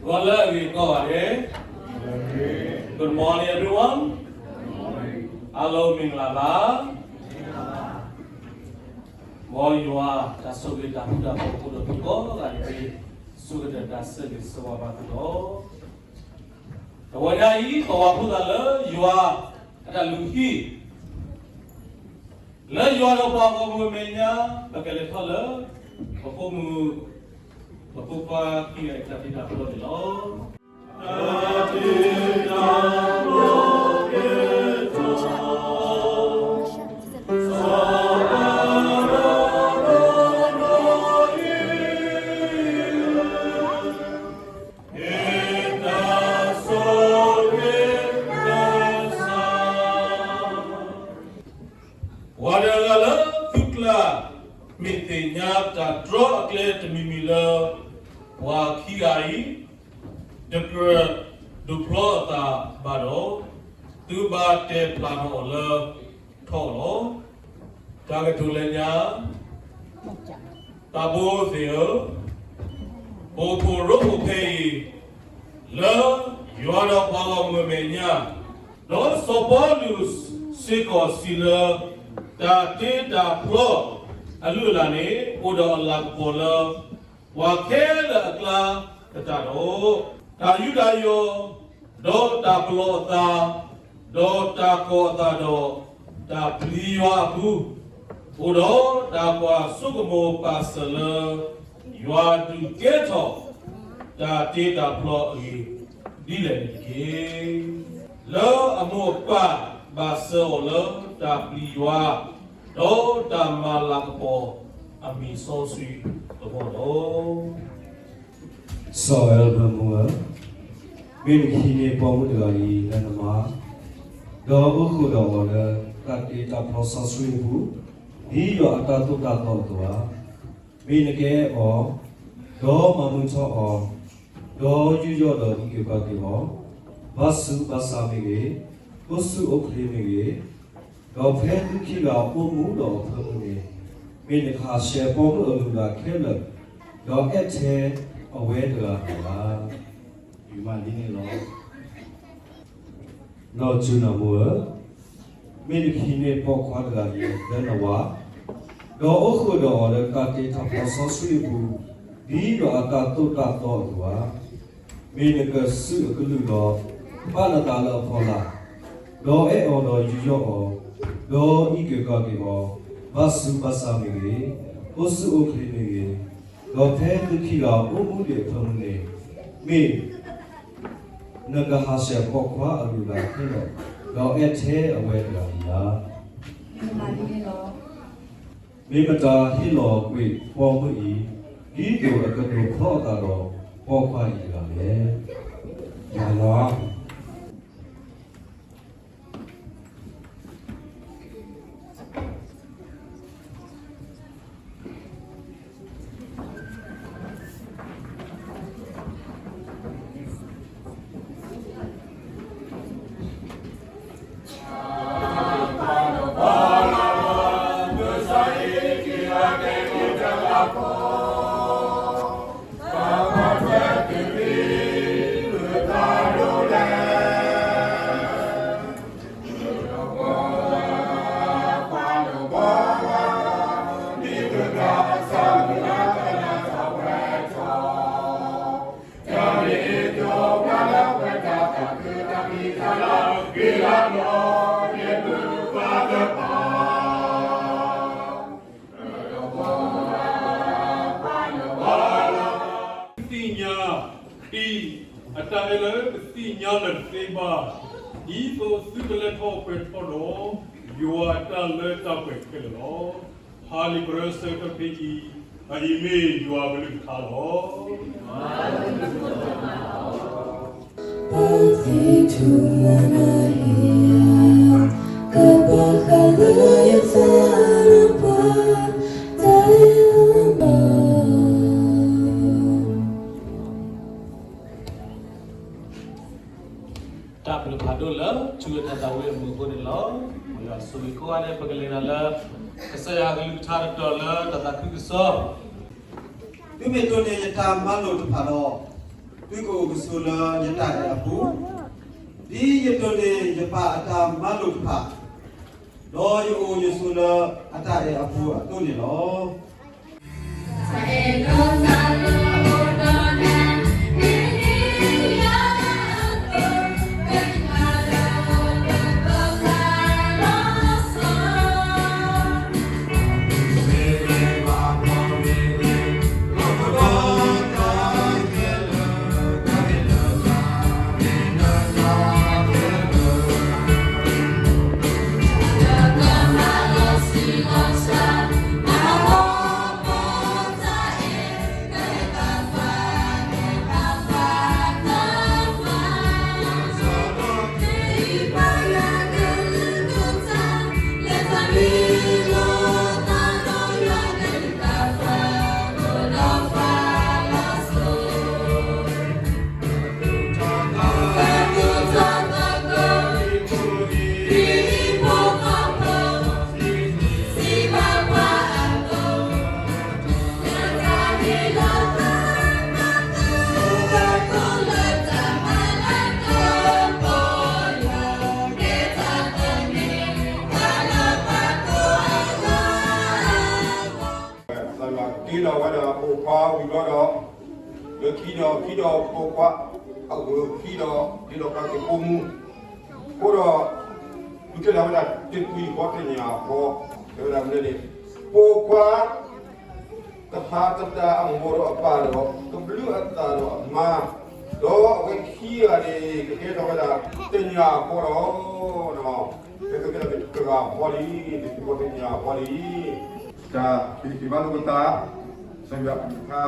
ဂီၤလၢအဂ့ၤကိးဂၤဒဲး, Good morning everyone. အါလုံးမင်္ဂလာပါ. မ်ယွၤတၢ်ဆိၣ်ဂ့ၤတၢ်ဃူတၢ်ဖိးအိၣ်ဒီးသုကိးဂၤဒဲး, ဆိၣ်ဂ့ၤဒီးတၢ်ဆၢဂ့ၤဆၢဝါဘၣ်သုလီၤ. တဂီၤညါအံၤ ပဝဲပှၤဖိသၣ်လၢယွၤအတၢ်လုၢ်ဟံၣ် လၢယွၤဒီးပှၤဂီၢ်မုၢ်အမဲာ်ညါ ပကလဲၤထီၣ်လၢ ပဖိမုၣ် ပဖိခွါခံဂၤအတၢ်တ့တၢ်ဖျီန့ၣ်လီၤ. တၢ်တ့တၢ်ဖျီကဲထီၣ် ပှၤတဂၤလၢသုကျါ မ့ၢ်သ့ၣ်ညါတၢ်တြီအကျဲတမံၤမံၤလၢ ပှၤခံဂၤအံၤ တကြၢးဒိးဖျီအသးဘၣ်ဒီး သုဘၣ်တဲဖျါထီၣ်အီၤလၢထီၣ်လီၤ. တၢ်ကတိၤလၢညါ သးဘိသ့ၣ်ဧၢ, ပအိၣ်ဖှိၣ်ရိဖှိၣ်ဖဲအံၤ လၢယွၤဒီးပှၤဂီၢ်မုၢ်အမဲာ်ညါ, ဒီးစီၤပီလူးစ့ၢ်ကီးစံးလၢ တၢ်တ့တၢ်ဖျီအလုၢ်အလၢ်န့ၣ် အိၣ်ဒီးအလၤကပီၤလၢ ပှၤခဲလၢာ်အကျါသတးဒီး တၢ်ယူးတၢ်ယီၢ်, ဒီးတၢ်ပလီၢ်အသး, ဒီးတၢ်ကီၤအသးဒီး တၢ်ပျံၤယွၤအပူၤ, အိၣ်ဒီးတၢ်ကွၢ်ဆိကမိၣ်ပာ်စၢၤလၢ ယွၤဒုးကဲထီၣ် တၢ်တ့တၢ်ဖျီအဂ့ၢ်ဒ်လဲၣ်န့ၣ်တက့ၢ်. လၢအမိၢ်အပၢ်ဘၣ်စၢၤအီၤလၢတၢ်ပျံၤယွၤ, ဒီးတၢ်မၤလၤကပီၤအမံၤစီဆှံတဘီလီၤ. စီၤအဲၣ်မုၢ်ဧၢ, မ့ၢ်နကဟံးန့ၢ်ပိာ်မုၣ်တဂၤအံၤလၢနမါ, ဒီးအိၣ်ဃုာ်ဒီးအီၤလၢတၢ်တ့တၢ်ဖျီစီဆှံအပူၤ, ဒ်ယွၤအတၢ်သိၣ်တၢ်သီအသိးဧါ. မ့ၢ်နကအဲၣ်အီၤ, ဒီးမၤမုာ်ထီၣ်အီၤ, ဒီးယူးယီၣ်ဒီးအံးက့ၤကွၢ်က့ၤအီၤ, ဘၣ်ဆူးဘၣ်ဆါမ့ၢ်ဂ့ၤ, အိၣ်ဆူၣ်အိၣ်ချ့မ့ၢ်ဂ့ၤ, ဒီးဖဲသုခံဂၤအိၣ်မူဒီးအဖၢမုၢ်န့ၣ်, မ့ၢ်နကဟးဆှဲးပိာ်မုၣ်အလုၢ်အလၢ်ခဲလၢာ်, ဒီးအဲၣ်ထဲအဝဲတဂၤဧါ. ယမၤဒ်န့ၣ်လီၤ. နီၢ်စူၤနၤမိၢ်ဧၢ, မ့ၢ်နကဟံးန့ၢ်ပိာ်ခွါတဂၤအံၤလၢနဝၤ, ဒီးအိၣ်ဃုာ်ဒီးအီၤလၢတၢ်တ့တၢ်ဖျီစီဆှံအပူၤ, ဒ်ယွၤအတၢ်သိၣ်တၢ်သီအသိးဧါ. မ့ၢ်နကစုၣ်အကလုၢ်ဒီး ပာ်နသးလၢအဖီလာ်, ဒီးအဲၣ်အီၤဒီးယူးယီၣ်အီၤ, ဒီးအံးက့ၤကွၢ်က့ၤအီၤ, ဘၣ်ဆူးဘၣ်ဆါမ့ၢ်ဂ့ၤ, အိၣ်ဆူၣ်အိၣ်ချ့မ့ၢ်ဂ့ၤ, ဒီးဖဲသုခံဂၤအိၣ်မူဒံးအဖၢမုၢ်န့ၣ်, မ့ၢ် နကဟးဆှဲးပိာ်ခွါအလုၢ်အလၢ်ခဲလၢာ်, ဒီးအဲၣ်ထဲအဝဲတဂၤဧါ. မ့ၢ်မတၤဟ့ၣ်လီၤကွံာ်ပိာ်မုၣ်အံၤ, ဒ်သိးအကဒိးဖျီအသးဒီးပိာ်ခွါအံၤတဂၤလဲၣ်. ယၤလီၤ. သ့ၣ်ညါ, တံၤ, အတၢ်အဲၣ်လၢပသ့ၣ်ညါလၢာ်တသ့ဘၣ်, ဒ်သိးသုကလဲၤထီၣ်ပှဲၤထီၣ်ဒီး ယွၤအတၢ်လၢတၢ်ပှဲၤခဲလၢာ်လီၤ. ဟါလံာ်ပရၢဆၢကတီၢ်ဖဲအံၤ, အအံၤမ့ၢ်ယွၤအကလုၢ်ကထါလီၤ. တၢ်ဘျုးဖးဒိၣ်လၢ ထူးအတၢ်သးဝံၣ်အမူအဃိန့ၣ်လီၤ. မ်ယွၤဆိၣ်ဂ့ၤကိးဂၤဒဲး ပကလဲၤတၢ်လၢ ကစၢ်ယွၤအကလုၢ်ကထါတတီၤလၢတၢ်သးခုကစီၣ်. သုမ့ၢ်တိၢ်န့ၢ်ယတၢ်မၤလိာ်တဖၣ်ဒီး သုကအိၣ်ကဆိးလၢယတၢ်အဲၣ်အပူၤ, ဒ်ယဒိးန့ၢ်ယပၢ်အတၢ်မၤလိာ်တဖၣ်, ဒီးယအိၣ်ယဆိးလၢအတၢ်အဲၣ်အပူၤအသိးန့ၣ်လီၤ. သးယွၤတ့လီၤဝဲဒီးပိာ်ခွါဝံၤဘျီဒီး, လၢခံဒီးခံဒီးပိာ်ခွါအဂုၤခံဒီး ဒ်သိးကက့ၤပိာ်မူ, အဃိဒီး ဒုးတဲလီၤဝဲဒၣ်တကွံာ်ဃီတညၣ်ဃီ, တဲဝဲဒၣ်မနုၤန့ၣ်, ပိာ်ခွါ ကဟးသတးအမိၢ်ဒီးအပၢ်ဒီး ကဘျုးအသးဒီးအမါ, ဒီးအဝဲခံဂၤန့ၣ် ကကဲထီၣ်ဝဲဒၣ်တညၣ်ဃီလီၤ. ကဲထီၣ်က့ၤတဂၤဃီလံ, တကွံာ်ဃီတညၣ်ဃီလံ. တၢ်ဟ့ၣ်ဂံၢ်ဘါလိာ်ပသး, စီၤယွၤအကလုၢ်ကထါ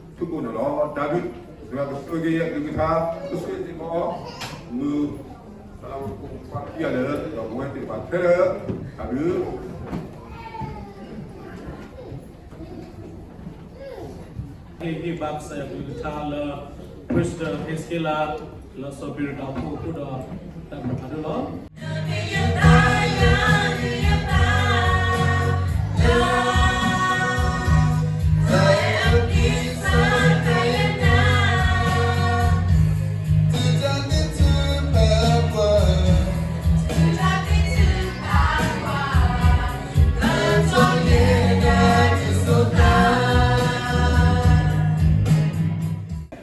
သုးခိၣ်န့ၣ်လီၤ. တၢ်ဒုး စီၤယွၤကဆိၣ်ဂ့ၤအကလုၢ်ကထါ, ကဆိၣ်ဂ့ၤစ့ၢ်ကီး မုၢ် သရၣ်မုၣ်ဖိခွါခံဂၤလၢ ဒီးပဝဲသ့ၣ်တဖၣ်ခဲလၢာ်, တၢ်ဒုး ဟ့ၣ်ဂံၢ်ဘါကစၢ်ယွၤကလုၢ်ကထါလၢ President Ezekiel လၢစီၤပ့းတရူးတၢ်အိၣ်ဖှိၣ်အဃိဒီး တၢ်ဘျုးဖးဒိၣ်လီၤ. အ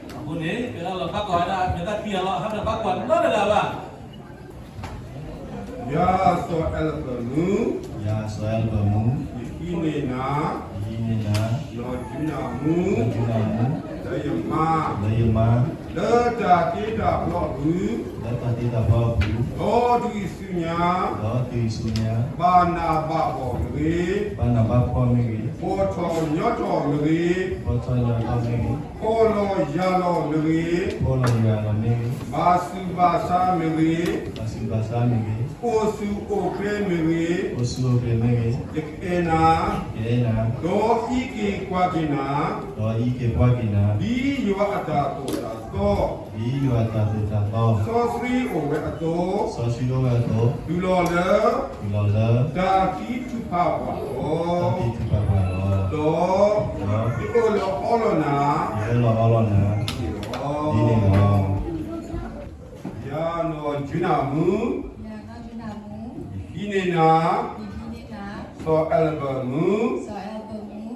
ဃိန့ၣ် ပလီၤဘၣ်ကွၢ်ဝဲဒၣ် မဲာ်သၣ်ခံဂၤလီၤ, ဟးဘၣ်ကွၢ်နီတဂၤဘၣ်. ယၤစီၤအဲလဘၢၣ်မူ, ယၤစီၤအဲလဘၢၣ်မူ, ယဟံးန့ၢ်နၤ, ယဟံးန့ၢ်နၤ, နီၢ်ကၠူနၢ်မူ, နီၢ်ကၠူနၢ်မူ, လၢယမါ, လၢယမါ, လၢတၢ်တ့တၢ်ဖျီအပူၤ, လၢတၢ်တ့တၢ်ဖျီအပူၤ, ဒီးတုၤအံၤဆူညါ, ဒီးတုၤအံၤဆူညါ, ဘၣ်နးဘၣ်ဖှီၣ်မ့ၢ်ဂ့ၤ, ဘၣ်နးဘၣ်ဖှီၣ်မ့ၢ်ဂ့ၤ, ဘီထီၣ်ညီထီၣ်မ့ၢ်ဂ့ၤ, ဘီထီၣ်ညီထီၣ်မ့ၢ်ဂ့ၤ, ဖှီၣ်လီၤယာ်လီၤမ့ၢ်ဂ့ၤ, ဖှီၣ်လီၤယာ်လီၤမ့ၢ်ဂ့ၤ, ဘၣ်ဆူးဘၣ်ဆါမ့ၢ်ဂ့ၤ, ဘၣ်ဆူးဘၣ်ဆါမ့ၢ်ဂ့ၤ, အိၣ်ဆူၣ်အိၣ်ချ့မ့ၢ်ဂ့ၤ, အိၣ်ဆူၣ်အိၣ်ချ့မ့ၢ်ဂ့ၤ, ယကအဲၣ်နၤ, ယကအဲၣ်နၤ, ဒီးအံးက့ၤကွၢ်က့ၤနၤ, ဒီးအံးက့ၤကွၢ်က့ၤနၤ, ဒ်ယွၤအတၢ်သိၣ်တၢ်သီ, ဒ်ယွၤအတၢ်သိၣ်တၢ်သီ, စီဆှံအိၣ်ဝဲအသိး, စီဆှံအိၣ်ဝဲအသိး, တုၤလီၤလၢ, တုၤလီၤလၢ, တၢ်သံထုးဖးပှၤလီၤ, တၢ်သံထုးဖးပှၤလီၤ, ဒီး, ဒီး, ယအၢၣ်လီၤအီလီၤနၤ, ယအၢၣ်လီၤအီလီၤနၤ, ဒ်န့ၣ်လီၤ. ဒ်န့ၣ်လီၤ. ယၤနီၢ်ကၠူနၢ်မူ, ယဟံးန့ၢ်နၤ, စီၤအဲလဘၢၣ်မူ,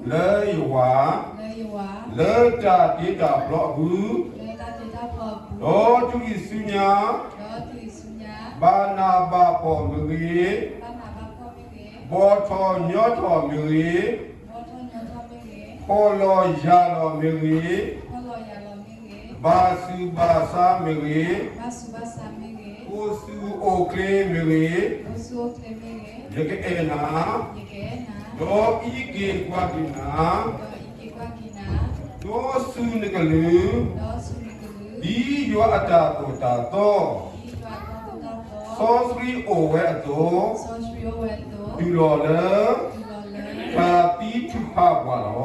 လၢယဝၤ, လၢတၢ်တ့တၢ်ဖျီအပူၤ, ဒီးတုၤအံၤဆူညါ, ဘၣ်နးဘၣ်ဖှီၣ်မ့ၢ်ဂ့ၤ, ဘီထီၣ်ညီထီၣ်မ့ၢ်ဂ့ၤ, ဖှီၣ်လီၤယာ်လီၤမ့ၢ်ဂ့ၤ, ဘၣ်ဆူးဘၣ်ဆါမ့ၢ်ဂ့ၤ, အိၣ်ဆူၣ်အိၣ်ချ့မ့ၢ်ဂ့ၤ, ယကအဲၣ်နၤ, ဒီးအံးက့ၤကွၢ်က့ၤနၤ, ဒီးဆူနကလုၢ်, ဒ်ယွၤအတၢ်သိၣ်တၢ်သီ, စီဆှံအိၣ်ဝဲအသိး, တုၤလီၤလၢ, တၢ်သံထုးဖးပှၤလီၤ.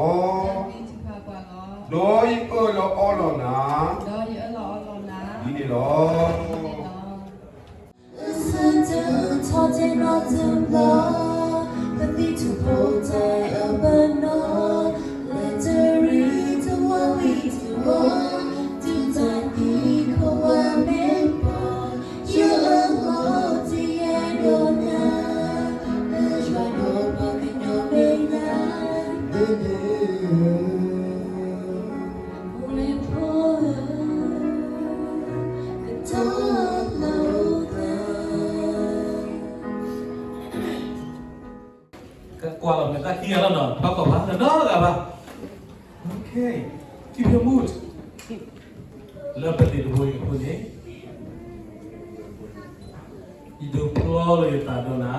ဒီးယအၢၣ်လီၤအီလီၤနၤ, ဒ်န့ၣ်လီၤ. လၢတၢ်သံထုးဖးပှၤလီၤ. ကွၢ်လီၤမ့ၢ်တၢ်ခံဂၤလီၤနီၤ, တဘၣ်ကိးဘၣ်နီတဂၤဘၣ်. Okay, keep your mood. လၢပသ့ၣ်တဘိအံၤအဃိန့ၣ်, ယဒိးဖျီလၢယသးဒီးနၤ,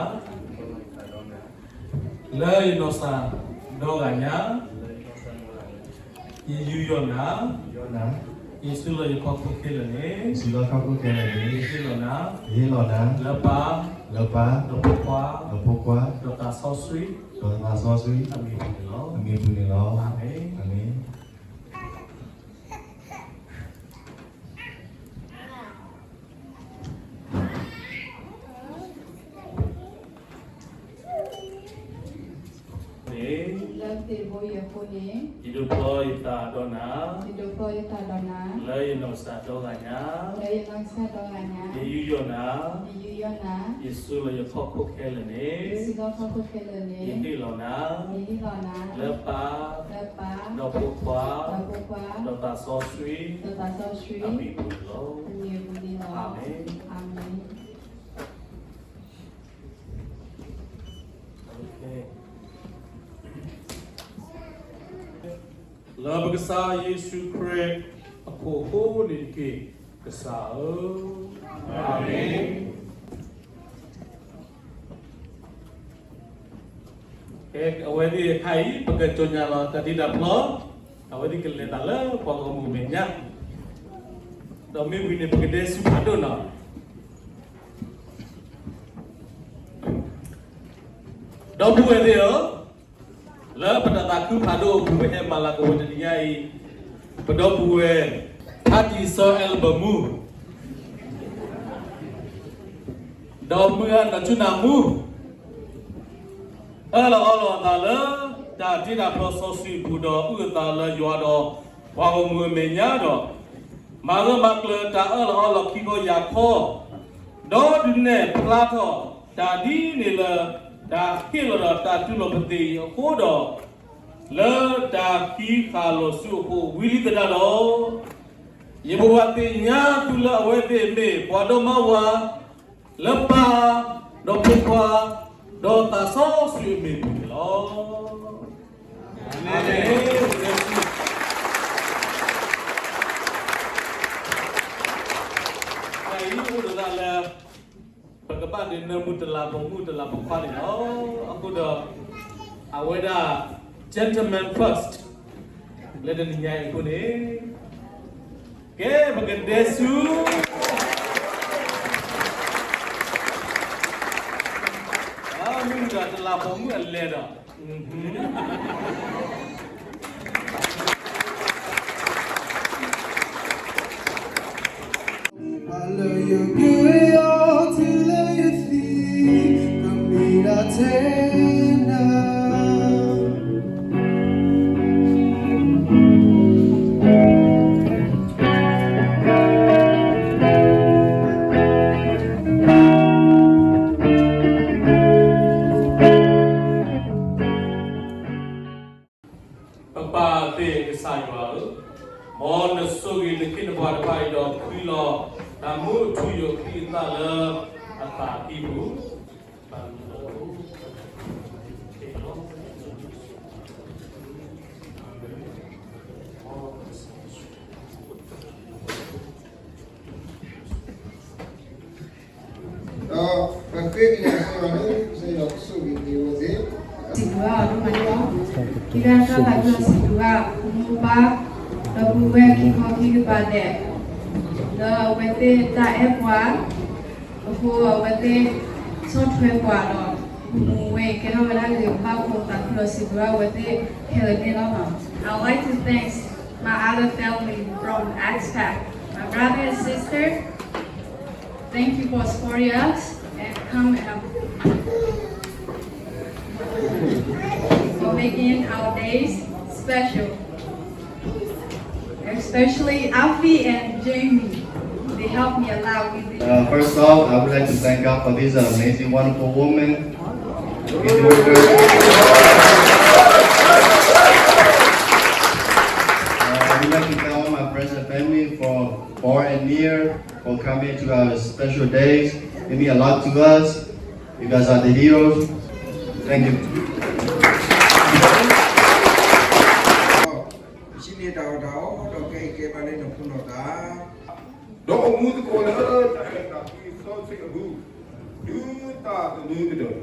လၢယနီၢ်ကစၢ်ဒီဂၤညါ, ယယူးယီၣ်နၤ, ယဆူၣ်လီၤယခီၣ်ခိၣ်ခဲလၢာ်န့ၣ်, ယဟ့ၣ်လီၤနၤ, ယဟ့ၣ်လီၤနၤ, လၢပၢ်, လၢပၢ်, ဒီးဖိခွါ, ဒီးဖိခွါ, ဒီးသးစီဆှံ, ဒီးသးစီဆှံ, အမံၤပူၤန့ၣ်လီၤ, အမံၤပူၤန့ၣ်လီၤ, အၤမ့ၣ်, အၤမ့ၣ်. န့ၣ်, လၢသ့ၣ်ဘိယဲၢ်ဖိန့ၣ်, ယဒိးဖျီယသးဒီးနၤ, ယဒိးဖျီယသးဒီးနၤ, လၢယနီၢ်ကစၢ်ဒီဂၤညါ, လၢယနီၢ်ကစၢ်ဒီဂၤညါ, ယယူးယီၣ်နၤ, ယယူးယီၣ်နၤ, ယဆူၣ်လီၤယခီၣ်ခိၣ်ခဲလၢာ်န့ၣ်, ယဆူၣ်လီၤခီၣ်ခိၣ်ခဲလၢာ်န့ၣ်, ယဟ့ၣ်လီၤနၤ, ယဟ့ၣ်လီၤနၤ, လၢပၢ်, လၢပၢ်, ဒီးဖိခွါ, ဒီးဖိခွါ, ဒီးသးစီဆှံ, ဒီးသးစီဆှံ, အမံၤပူၤန့ၣ်လီၤ, အမံၤပူၤန့ၣ်လီၤ, အၤမ့ၣ်, အၤမ့ၣ်. လၢပကစၢ်ယ့ၣ်ၡူးခရံာ်အခိၣ်အဃိန့ၣ်တက့ၢ်, ကစၢ်ဧၢ, အၤမ့ၣ်. ကဲ, အဝဲသ့ၣ်တခါအံၤ ပကကြေညာလီၤတၢ်တံၢ်တၢ်ဖျီ, အဝဲသ့ၣ်ကလဲၤတၢ်လၢပှၤဂီၢ်မုၢ်မဲာ်ညါ, ဒီးမ့ၢ်ဝံၤန့ၣ် ပကဒဲစူၤဖးဒိၣ်နီၤ. ဒီပုၢ်ဝဲၢ်သ့ၣ်ဧၢ, လၢပတၢ်သးခုဖးဒိၣ်အပူၤ ပဟဲမၤလၤကပီၤတနံၤညါအံၤ, ပဒီပုၢ်ဝဲၢ် ဖါတံၢ်စီၤအဲလဘၢၣ်မူ ဒီးမုၢ်ဂၤနီၢ်ဆူၣ်နၢ်မူ အၢၣ်လီၤအီလီၤအသးလၢ တၢ်တ့တၢ်ဖျီစီဆှံအပူၤဒီး အုၣ်အသးလၢယွၤဒီး ပှၤဂီၢ်မုၢ်အမဲာ်ညါဒီး မၤဂၢၢ်မၤကျၢၤတၢ်အၢၣ်လီၤအီလီၤခံခီယၢ်ခီ, ဒီးဒုးနဲၣ်ဖျါထီၣ်တၢ်ဒ်န့ၣ်လၢ တၢ်ဟ့ၣ်လီၤဒီးတၢ်တူၢ်လိာ်ပသ့ၣ်အံၤအဃိဒီး, လၢတၢ်ဃံဃာ်လီၤဆူအဃိဝံၤလံသဒၣ်ဒီး, ယဘိးဘၣ်သ့ၣ်ညါသုလၢအဝဲသ့ၣ်မ့ၢ်ပှၤဒိၣ်မးဝၤ လၢပၢ်, ဒီးဖိခွါ, ဒီးသးစီဆှံအမံၤပူၤန့ၣ်လီၤ. အၤမ့ၣ်. တၢ်အံၤအိၣ်ဒီးသးလၢ ပကဘၣ်ဒုးနၢမူတလးပိာ်မုၣ်တလးပိာ်ခွါန့ၣ်လီၤ. အဃိဒီး အဝဲဒၣ် gentleman first လၢတနံၤညါအံၤအဃိန့ၣ်, ကဲ ပကဒဲစူၤ မ့ၢ်မုၢ်ဒီးတလးပိာ်မုၣ်အလဲၤဒီး ပပၢ်သ့ၣ်ကစၢ်ယွၤဧၢ, မ်နဆိၣ်ဂ့ၤနခ့နပှၤတဖၣ်အံၤဒီး ဖှံလီၤတၢ်မူအထူအယိာ်အချံအသၣ်လၢအသးအကံၢ်ပူၤ, ဒီးပဃ့ကညးစ့ၢ်ကီးန့ၣ် ကစၢ်ယွၤကဆိၣ်ဂ့ၤက့ၤဝဲသ့ၣ်. စံးဘျုးဘၣ်အီၤဒိၣ်မးန့ၣ်လီၤ. ခံဂၤတၢ်သးခုဒီးစံးဘျုးဘၣ် မိၢ်ပၢ် ဒီပုၢ်ဝဲၢ်ခံခီခံကပၤဒဲး လၢအဝဲသ့ၣ်တၢ်အဲၣ်ပှၤ အဃိအဝဲသ့ၣ်ဆီၣ်ထွဲပှၤဒီး မုၢ်မုၢ်ဝဲအံၤ ကဲထီၣ်ဝဲဒၣ်ဂ့ၤဘၣ်အဃိ သးခုဒီးစံးဘျုးဘၣ်အဝဲသ့ၣ်ခဲလၢာ်န့ၣ်လီၤ. I would like to thanks my other family from expat, my brother and sister. Thank you for supporting us and come and for making our days special. Especially Alfie and Jamie. They helped me a lot with this. Uh, first off, I would like to thank God for this amazing, wonderful woman. Uh, I would like to thank all my friends and family for far and near for coming to our special days. It means a lot to us. You guys are the heroes. Thank you. ပစံးန့ၢ်တၢ်အီၣ်တၢ်အီ ဒီးကဲအံၤကဲဘၣ်လၢနဖိနီၢ်သး, ဒီးအိၣ်မူသကိးလၢတၢ်အဲၣ်တၢ်ကွံစီဆှံအပူၤ တုၤတၢ်သနူကတၢၢ်တက့ၢ်.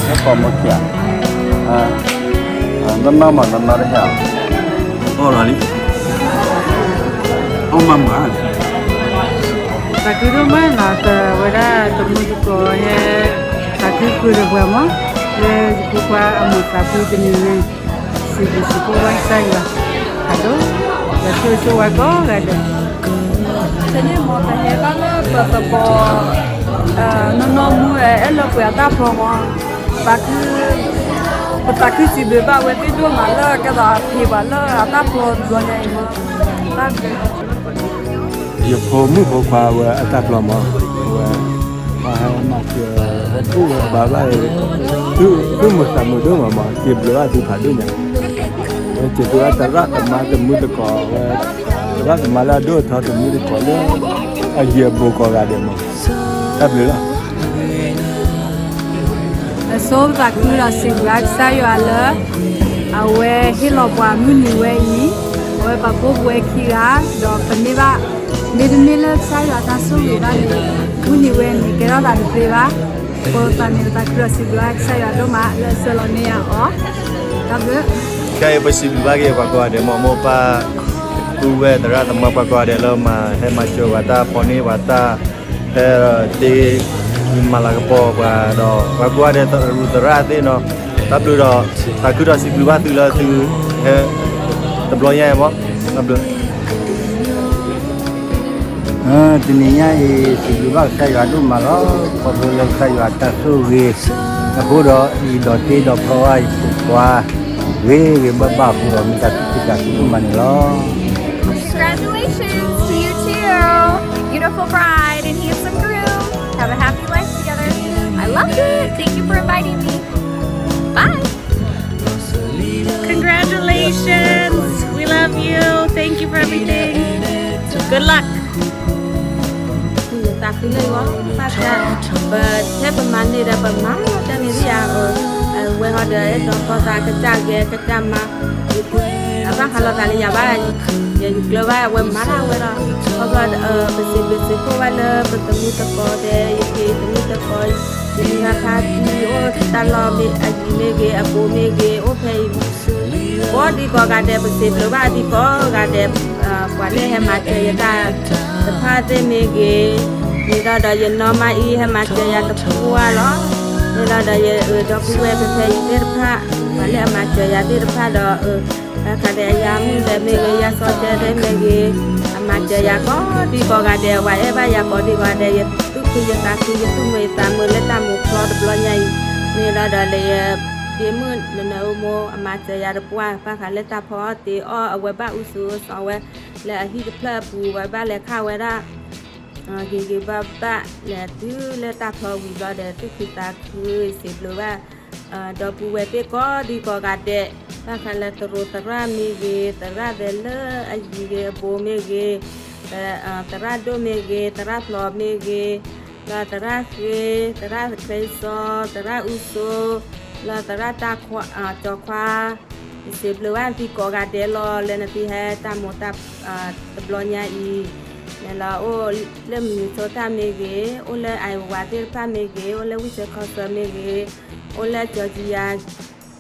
ဟဲပိာ်မီခံဂၤ, နီၢ်နီၢ်မး နီၢ်နီၢ်တဟဲ, အီၣ်လီၤလံ, အီၣ်မးမး, သးခုဒိၣ်မးနီၤ, တဝဲဒၣ်တမူတကိးဟဲ, သးခုဃုာ်ဒီးပှၤမး, လၢယဖိခွါအမိၢ်သးဖှံတနံၤညါ, စံးဘျုးစံးဖှိၣ်ဝဲကစၢ်ယွၤ, ဖးဒိၣ်, ဒီးဆိၣ်ဂ့ၤဆိၣ်ဝါကိးဂၤဒဲး. တနံၣ်မး ပဟဲဘၣ်လၢပသကိး နီၢ်နီၢ်မူ အဲၣ်လၢပှဲၤအတၢ်ဖျီမး, သးခု, ပသးခုစံးဘျုးဘၣ်ဝဲသ့ၣ်ဒိၣ်မးလၢကဲသိးအဖံးပှၤလၢအတၢ်ဖျီတဘျီညါအံၤမး, တၢ်ဘျုး ယဖိမုၣ်ဖိခွါဝဲအတၢ်ဖျီမး, အဝဲ, ပှၤဟဲမၤစၢၤ, အိၣ်ဝဲဘၣ်ဘၣ်, သုမုာ်သးမုာ်ဒိၣ်မးမး, စံးဘျုးဘၣ်သုဖးဒိၣ်ညါ, စံးဘျုးဘၣ်သရၣ်သမါတမူတကိးဝဲ, သရၣ်သမါလၢအဒိၣ်အထီတမူတကိးလၢ, အယံၤအဘူးကိးဂၤဒဲးမး. တၢ်ဘျုးလီၤ. အဆိပသးခုဒီးစံးဘျုးကစၢ်ယွၤလၢ အဝဲဟ့ၣ်လီၤပှၤမုၢ်နံၤဝဲအံၤ, အဝဲပာ်ဖှိၣ်ပဝဲခံဂၤ, ဒီးပန့ၢ်ဘၣ်, မ့တမ့ၢ်လၢကစၢ်ယွၤတၢ်ဆိၣ်ဂ့ၤဘၣ်န့ၣ်, မုၢ်နံၤဝဲန့ၣ်ကဲထီၣ်သးတသ့ဘၣ်. အဃိသတးန့ၣ် ပသးခုဒီးစံးဘျုးကစၢ်ယွၤဒိၣ်မးလၢအဆှၢလီၤန့ၢ်ယၤအီၤ, တၢ်ဘျုး. ခဲအံၤပစံးဘျုးဘၣ်က့ၤပှၤကိးဂၤဒဲး မိၢ်မိၢ်ပၢ်ပၢ်, ပုၢ်ဝဲၢ်သရၣ်သမါပှၤကိးဂၤဒဲးလၢမၤဟဲမၤစၢၤပှၤတၢ်ဖီန့ၢ်ပှၤတၢ် ဖဲတ့ မၤလၤကပီၤပှၤဒီး ပှၤကိးဂၤဒဲးသရူးသရၣ်သ့ၣ်နီၤ, တၢ်ဘျုးဒီး သးခုဒီးစံးဘျုးဘၣ်သုလၢသု ဟဲ တဘျီညါအံၤမး, တၢ်ဘျုး. တနံၤညါအံၤ စံးဘျုးဘၣ်ကစၢ်ယွၤဒိၣ်မးလီၤ. ခီဖျိလၢကစၢ်ယွၤတၢ်ဆိၣ်ဂ့ၤ အဃိဒီး ယဒိးတ့ဒီးဖျီဘၣ်ယဖိခွါ ဂ့ၤဂ့ၤဘၣ်ဘၣ်အဃိဒီး မ့ၢ်တၢ်သူၣ်ခုသးခုဒိၣ်မးန့ၣ်လီၤ. Congratulations to you two, beautiful bride and handsome groom. Have a happy life together. I loved it. Thank you for inviting me. Bye. Congratulations. We love you. Thank you for everything. Good luck. သးခုလၢယဂီၢ် ဘၣ်ဆၣ် ပထဲပမၤန့ၢ်ဒီးပမၤလီၤတၢ်န့ၣ်ဒ်ယၤ, အဝဲဟီဒီးအဲၣ်ဒိးဖီသးကစၢ်ဂဲၤကစၢ်မၤ, အဘၣ်ဃးလိာ်သးလၢယၤဘၣ်, ယကျၢၤဘၣ်အဝဲမၤတၢ်ဝဲလီၤ. ခီဖျိ ပစံးဘျုးစံးဖှိၣ်ဘၣ်လၢပသမူသကိးဒီး ယက့ၤသမူသကိး, ယမုၢ်ဂၤဖါတံၢ်အိၣ်တၢ်လီၢ်မ့ၢ်အယံၤမ့ၢ်ဂ့ၤ အဘိမ့ၢ်ဂ့ၤ အိၣ်ဖဲအံၤ ကိးဒံကိးဂၤဒဲး ပစံးဘျုးဘၣ်ဒံကိးဂၤဒဲး, ပှၤလၢဟဲမၤစၢၤယတၢ်တဖၣ်သ့ၣ်မ့ၢ်ဂ့ၤ, မ့ၢ်ဒီးဒီးယနီၢ်မါအံၤဟဲမ�ၤစၢၤယၤတပှၢ်လီၤ. မ့ၢ်ဒီးဒီးယ ဒီပုၢ်ဝဲၢ်ဖဲဖဲအံၤသ့ၣ်တဖၣ်, ပှၤလၢအမၤစၢၤယၤသ့ၣ်တဖၣ်ဒီး ဘၣ်ဃးဒီးအယၤမုၣ်လဲၤမ့ၢ်ဂ့ၤ ယၤစီၤကဲသ့ၣ်မ့ၢ်ဂ့ၤ, အမၤစၢၤယၤကိးဒံကိးဂၤဒဲး ပှၤအဲၣ်ဘၣ်ယၤကိးဒံကိးဂၤဒဲး ယသူၣ်ခုယသးခု ယသူၣ်မုာ်ယသးမုာ်လၢတၢ်မူးဖျီတဘျီညါအံၤ, မ့ၢ်ဒီးဒီးလၢယ ဒ့မုၣ်နနၢအိၣ်မိၢ် အမၤစၢၤယၤတပှၢ် ဘၣ်ဃးလၢတၢ်ဖီအီၣ်တ့အီၣ် အဝဲဘၣ်အူသူအီၤစီၤဝဲ လၢအဟံၣ်တဖျၢၣ်အပူၤ ဝဲဘၣ်လဲၤခးဝဲဒၣ် ဂ့ၤဂ့ၤဘၣ်ဘၣ် လဲၤတုၤလၢတၢ်ဖီဝံၤဘျီဒီး သူၣ်ခုသးခု စံးဘျုးဘၣ် ဒီပုၢ်ဝဲၢ်သ့ၣ်ကိးဒံကိးဂၤဒဲး ဘၣ်ဃးလၢသရူးသရၣ်မ့ၢ်ဂ့ၤ သရၣ်သဲးလၢအယံၤဂ့ၤအဘိမ့ၢ်ဂ့ၤ သရၣ်ဒိၣ်မ့ၢ်ဂ့ၤ သရၣ်ဖျိးမ့ၢ်ဂ့ၤ လၢသရၣ်ဃ့ သရၣ်သခ့စီ သရၣ်အူစိ လၢသရၣ်တၢ်ခွါ ကၠီၤခွါ ယစံးဘျုးဘၣ်သုကိးဂၤဒဲးလီၤ လၢနသုဟဲတၢ်မူးတၢ် တဘျီညါအံၤ န့ၣ်လီၤ အိၣ်လၢ Minnesota မ့ၢ်ဂ့ၤ အိၣ်လၢ Iowa သ့ၣ်တဖၣ်မ့ၢ်ဂ့ၤ အိၣ်လၢ Wisconsin မ့ၢ်ဂ့ၤ အိၣ်လၢ Georgia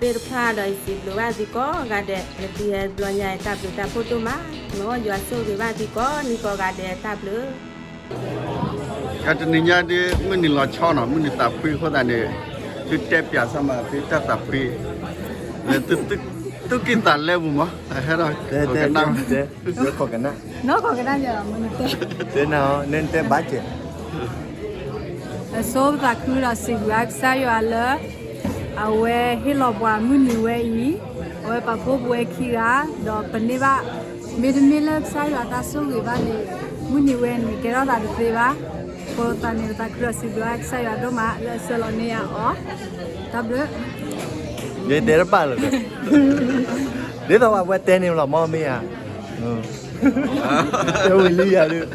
သ့ၣ်တဖၣ်ဒီး ယစံးဘျုးဘၣ်သုကိးဂၤဒဲး လၢသုဟဲတဘျီညါအံၤ တၢ်ဘျုးတၢ်ဖှိၣ်ဒိၣ်မး မ်ယွၤဆိၣ်ဂ့ၤဘၣ်သုကိးနံၤကိးဂၤဒဲး တၢ်ဘျုး တနံၤညါဒ် မုၢ်နံၤလီၤဆီနီၤ မုၢ်နံၤသးဖှံအဃိသတးန့ၣ် သုတဲပၠးစၢ်မး သုတၢ်သးဖှံ လၢ သူၣ်ကံၢ်သးလဲပူၤမး ဟဲထီၣ် တဲနၤ တဲနၤ တဲဘၣ်ကဲ အဆိပသးခုဒီးစံးဘျုးကစၢ်ယွၤလၢ အဝဲဟ့ၣ်လီၤပှၤမုၢ်နံၤဝဲအံၤ, အဝဲပာ်ဖှိၣ်ပဝဲခံဂၤ, ဒီးပန့ၢ်ဘၣ်, မ့တမ့ၢ်လၢကစၢ်ယွၤတၢ်ဆိၣ်ဂ့ၤဘၣ်န့ၣ်, မုၢ်နံၤဝဲန့ၣ် ကဲထီၣ်သးတသ့ဘၣ်. အဃိသတးန့ၣ် ပသးခုဒီးစံးဘျုးကစၢ်ယွၤဒိၣ်မးလၢအဆှၢလီၤန့ၢ်ယၤအီၤ, တၢ်ဘျုး ယတဲတဘၣ်လၢၤ, ဒ်သိးပဝဲတဲန့ၣ်လီၤ မ့ၢ်မ့ၢ်ဧါ, တဲဝံၤလံယၤဒုး